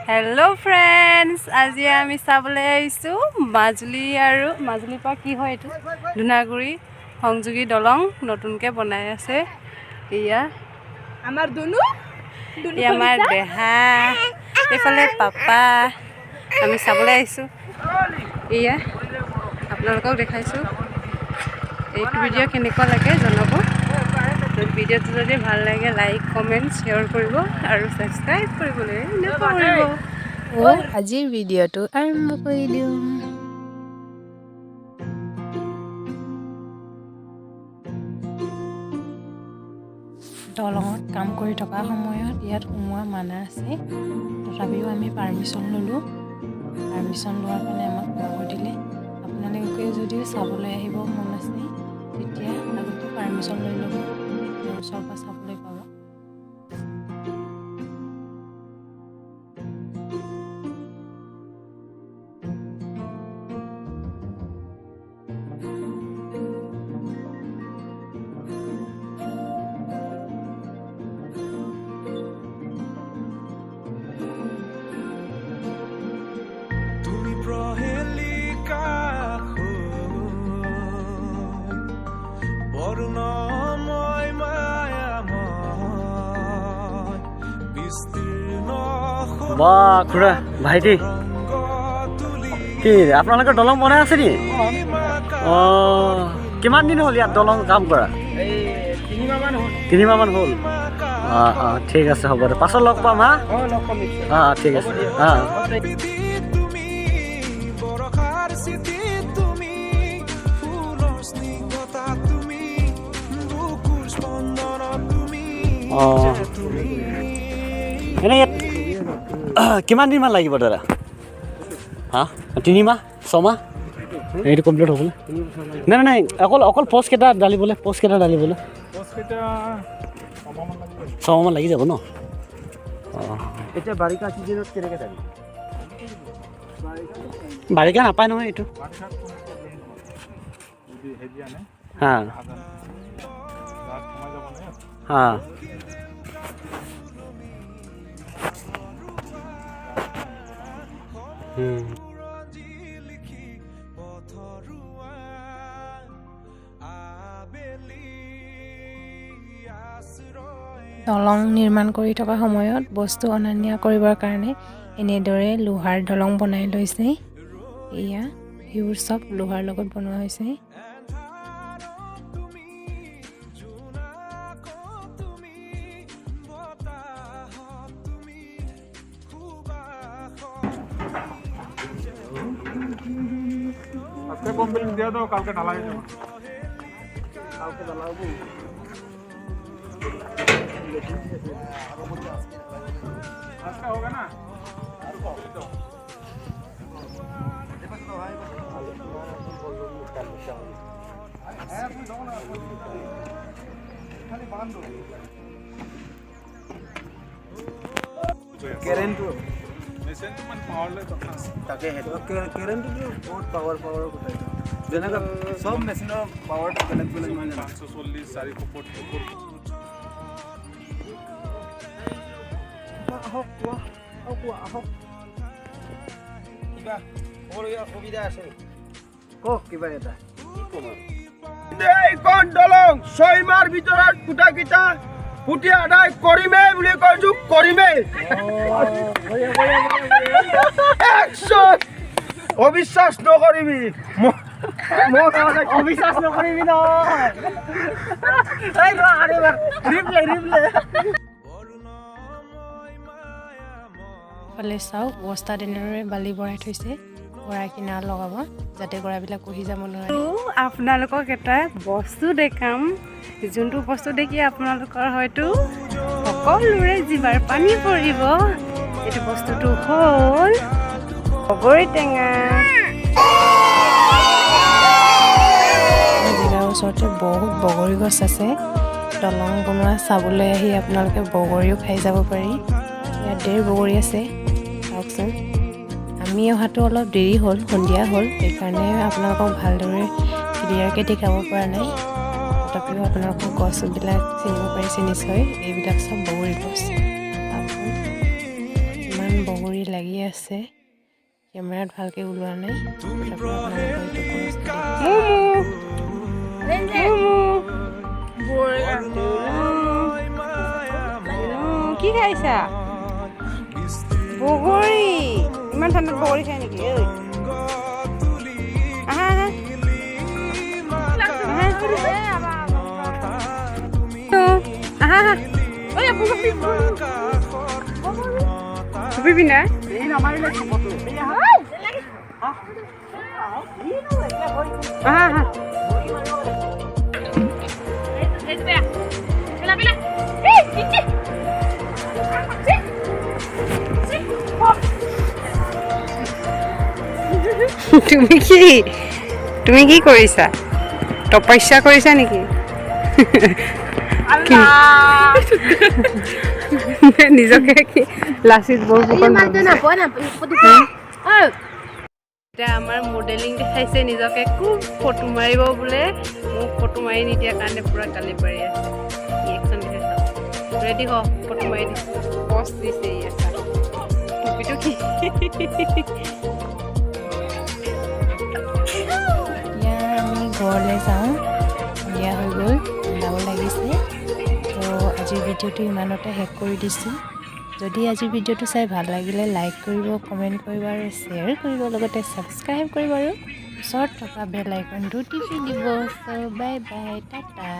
Hello' friends, আজি আমি চাবলৈ আহিছোঁ মাজুলী আৰু মাজুলীৰ পৰা কি হয় এইটো ধূনাগুৰি সংযোগী দলং নতুনকৈ বনাই আছে। এয়া আমাৰ দুনু। এই আমাৰ দেহা, এইফালে পাপা। আমি চাবলৈ আহিছোঁ। এয়া আপোনালোকক দেখাইছোঁ। এইটো ভিডিঅ' কেনেকুৱা লাগে জনাব। ভিডিঅ'টো যদি ভাল লাগে, লাইক, কমেণ্ট, শ্বেয়াৰ কৰিব আৰু ছাবস্ক্ৰাইব কৰিবলৈ নাপাহৰিব। আজিৰ ভিডিঅ'টো আৰম্ভ কৰি দিওঁ। দলঙত কাম কৰি থকা সময়ত ইয়াত সোমোৱা মানা আছে। তথাপিও আমি পাৰ্মিশ্যন ল'লোঁ। পাৰ্মিশ্যন লোৱাৰ কাৰণে আমাক সোমাব দিলে। আপোনালোকে যদি চাবলৈ আহিব মন আছে, তেতিয়া আগতে পাৰ্মিশ্যন লৈ ল'ব, তেতিয়া ওচৰৰ পৰা চাবলৈ পাব। তুমি প্ৰহেলিকা বৰ্ণময়, মায়াময়, বিস্তীৰ্ণ। বা খুৰা, ভাইটি, কি আপোনালোকৰ দলং বনাই আছে নি? অঁ, কিমান দিন হ'ল ইয়াত দলং কাম কৰা? 3 মাহমান হ'ল। অঁ অঁ, ঠিক আছে, হ'ব দে, পাছত লগ পাম। হা, অঁ, ঠিক আছে, অঁ। তুমি বৰষাৰ স্মৃতি, তুমি ফুলৰ স্নিগ্ধতা, তুমি বুকুৰ স্পন্দনত তুমি। অঁ, এনেই ইয়াত কিমান দিনমান লাগিব দাদা? হা, 3 মাহ, 6 মাহ এইটো কমপ্লিট হ'বলৈ? নাই নাই নাই, অকল অকল পষ্টকেইটা ঢালিবলৈ, পষ্টকেইটা ঢালিবলৈ 6 মাহমান লাগি যাব ন? অঁ। এতিয়া বাৰিষা চিজনত কেনেকৈ যাবি? বাৰিষা নাপায় নহয় এইটো। হা হা। লিখি পথৰুৱা আবেলি আশ্ৰয়। দলং নিৰ্মাণ কৰি থকা সময়ত বস্তু অনা নিয়া কৰিবৰ কাৰণে এনেদৰে লোহাৰ দলং বনাই লৈছে। এয়া সেইবোৰ চব লোহাৰ লগত বনোৱা হৈছে। তুমি জোনাক, তুমি বতাহত, তুমি সুবাসত। আজকে কমপ্লিট দিয়ে দাও, কালকে ঢালাই যাবে। কালকে জ্বালাবো। আজকে হবে না। হ্যাঁ, তুমি দাও না, খালি বান্ধো। কাৰেণ্টটো মেচিনটো মানে পাৱাৰলৈ কথা আছে। তাকে, সেইটো কাৰেণ্টটোতো বহুত পাৱাৰৰ কথা এইটো। যেনেকুৱা চব মেচিনৰ পাৱাৰটো বেলেগ বেলেগ নহয় জানো? 540, 475। আহক, কোৱা, আহক, কোৱা, আহক। কিবা ক'বলগীয়া অসুবিধা আছে? কওক কিবা এটা। এইখন দলং 6 মাহৰ ভিতৰত খুঁটাকেইটা পুতি আদায় কৰিমেই বুলি কৈছো, কৰিমেই। একশন। অবিশ্বাস নকৰিবি মোক। অবিশ্বাস নকৰিবি নহয়। এই ৰ, আৰু এবাৰ ৰিপ্লে, ৰিপ্লে। ইফালে চাওক, বস্তাত এনেদৰে বালি ভৰাই থৈছে, গৰা কিনাৰত লগাব, যাতে গৰাবিলাক খহি যাব নোৱাৰে। আপোনালোকক এটা বস্তু দেখাম, যোনটো বস্তু দেখি আপোনালোকৰ হয়তো সকলোৰে জিভাৰ পানী পৰিব। এইটো বস্তুটো হ'ল বগৰী টেঙা। জেগাৰ ওচৰতে বহুত বগৰী গছ আছে। দলং বনোৱা চাবলৈ আহি আপোনালোকে বগৰীও খাই যাব পাৰি। ইয়াত ঢেৰ বগৰী আছে, চাওকচোন। আমি অহাটো অলপ দেৰি হ'ল, সন্ধিয়া হ'ল, সেইকাৰণে আপোনালোকক ভালদৰে ক্লিয়াৰকৈ দেখাব পৰা নাই। তথাপিও আপোনালোকক গছবিলাক চিনিব পাৰিছে নিশ্চয়। এইবিলাক চব বগৰী গছ। চাওকচোন, ইমান বগৰী লাগি আছে। কেমেৰাত ভালকৈ ওলোৱা নাই, তথাপিও আপোনালোকক এইটো গছ মুমু, মুমু, কি খাইছা? বগৰী। ইমান ঠাণ্ডাত বগৰী খাই নেকি ঐ? আহা আহা আহা আহা। টুপি পিন্ধা। আহা আহা। তুমি কি কৰিছা? তপস্যা কৰিছা নেকি? কি নিজকে কি লাচিত বৰফুকন ভাবিছে? এতিয়া আমাৰ মডেলিং দেখাইছে নিজকে। খুব ফটো মাৰিব বোলে। মোক ফটো মাৰি নিদিয়াৰ কাৰণে পূৰা গালি পাৰি আছে। ৰিয়েকশ্যন দিছে চাওক। ৰেডি হ, ফটো মাৰি দিছে, পষ্ট দিছে। ইয়াত টুপিটো কি? এতিয়া আমি ঘৰলৈ যাওঁ। সন্ধিয়া হৈ গ'ল, ঠাণ্ডাও লাগিছে। তো আজিৰ ভিডিঅ'টো ইমানতে শেষ কৰি দিছোঁ। যদি আজিৰ ভিডিঅ'টো চাই ভাল লাগিলে, লাইক কৰিব, কমেণ্ট কৰিব আৰু শ্বেয়াৰ কৰিব, লগতে ছাবস্ক্ৰাইব কৰিব আৰু ওচৰত থকা বেল আইকনটো টিপি দিব। চ' বাই বাই, টাটা।